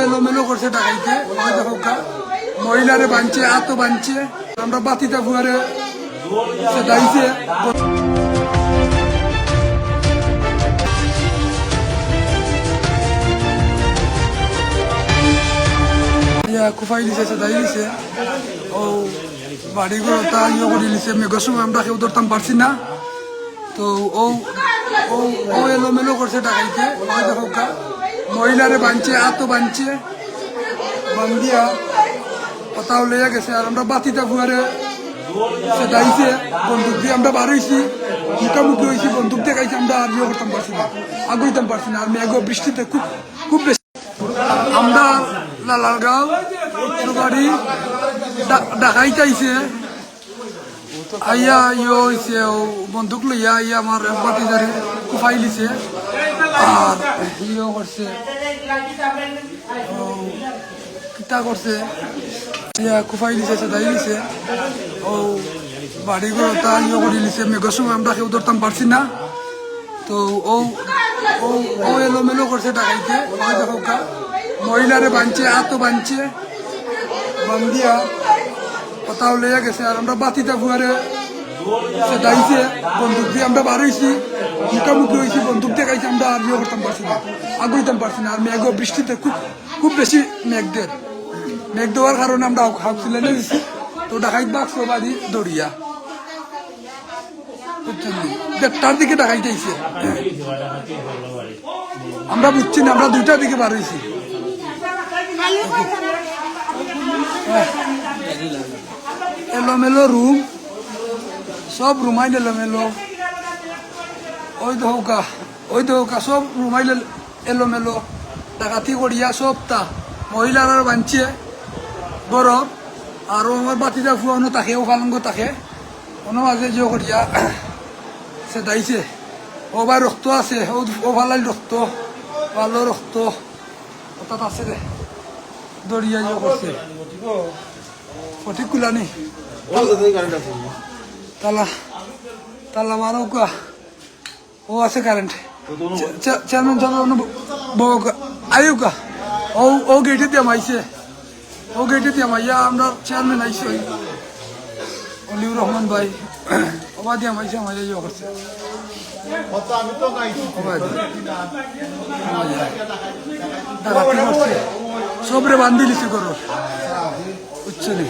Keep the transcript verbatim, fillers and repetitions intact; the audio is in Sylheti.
এলোমেলো করছে ডাকাইতে, ওই দেখো কা, মহিলারে বানছে, আতো বানছে, আমরা বাতিতা ফুয়ারে সে দাইছে। ইয়া, কুফাই দিছে, সে দাই দিছে। ও বাড়ি ঘর তা ইয়ে করে দিছে, মেঘর সময় আমরা কেউ ধরতাম পারছি না। তো ও, ও, ও এলোমেলো করছে ডাকাইতে, ওই দেখো কা, মহিলারে বানছে, আতো বানছে, বান্দিয়া কোথাও লইয়া গেছে। আর আমরা বাতিতা ফুয়ারে সে দাইছে, বন্দুক দিয়ে আমরা বার হইছি, মুখামুখি হইছি, বন্দুক দেখাইছে, আমরা আর ইয়ে করতাম পারছি না, আগুইতাম পারছি না। আর মেঘ বৃষ্টিতে খুব, খুব বেশি। আমরা লালারগাঁও, উত্তরবাড়ি, ডা-, ডাকাইত আইছে। আইয়া ইয়ে হইছে, ও বন্দুক লইয়া আইয়া আমার এক ভাতিজারে কুফাই লিছে। আর ইয়ে করছে, ও কিতা করছে, ইয়া কুফাই লিছে, সে দাই লিছে। ও বাড়ি ঘর তা ইয়ে করে লিছে, মেঘর সময় আমরা কেউ ধরতাম পারছি না। তো ও, ও, ও এলোমেলো করছে ডাকাইতে, ওই দেখো কা, মহিলারে বানছে, আতো বানছে, বান্দিয়া কোথাও লইয়া গেছে। আর আমরা বাতিতা ফুয়ারে সে দাইছে, বন্দুক দিয়ে আমরা বার হইছি, মুখামুখি হইছি, বন্দুক দেখাইছে, আমরা আর ইয়ে করতাম পারছি না, আগুইতাম পারছি না। আর মেঘ বৃষ্টিতে খুব, খুব বেশি মেঘ দের, মেঘ দেওয়ার কারণে আমরা হাফ সিলাইনে দিছি। তো ডাকাইত বাক্স বাড়ি দরিয়া বুঝছেন নি? দেড়টার দিকে ডাকাইত আইছে। আমরা বুঝছি না, আমরা দুইটার দিকে বার হইছি। এলোমেলো রুম, সব রুমাইন এলোমেলো। ওই দেখো কা, ওই দেখো কা, সব রুমাইন এল-, এলোমেলো। ডাকাতি করিয়া সব তা মহিলারা বানছে গরম। আর ও আমার বাতিজা ফুয়া অনো থাকে, ও ফালঙ্গ থাকে। অনো মাঝে যে করিয়া সে দাইছে। ও ভাই রক্ত আছে, ও, ও ফালাইল রক্ত, ভালো রক্ত। অর্থাৎ আছে রে। দরিয়া ইয়ে করছে। ফটিক কুলানি। তালা, তালা মারো কা। ও আছে কারেন্ট। চে-, চে-, চেয়ারম্যান সাব, অনু ব-, বউকা, আইউকা। ও, ও গেটে দিয়া মাইছে। ও গেটে দিয়া মাইয়া আমরা চেয়ারম্যান আইছে ওই। অলিউর রহমান ভাই। ওবা দিয়া মাইছে, মাইয়া ইয়ে করছে। ওবা দিয়া। মাইয়া। ডাকাতি করছে। সবরে বান্ধি লিছে ঘরর। বুঝছো নি?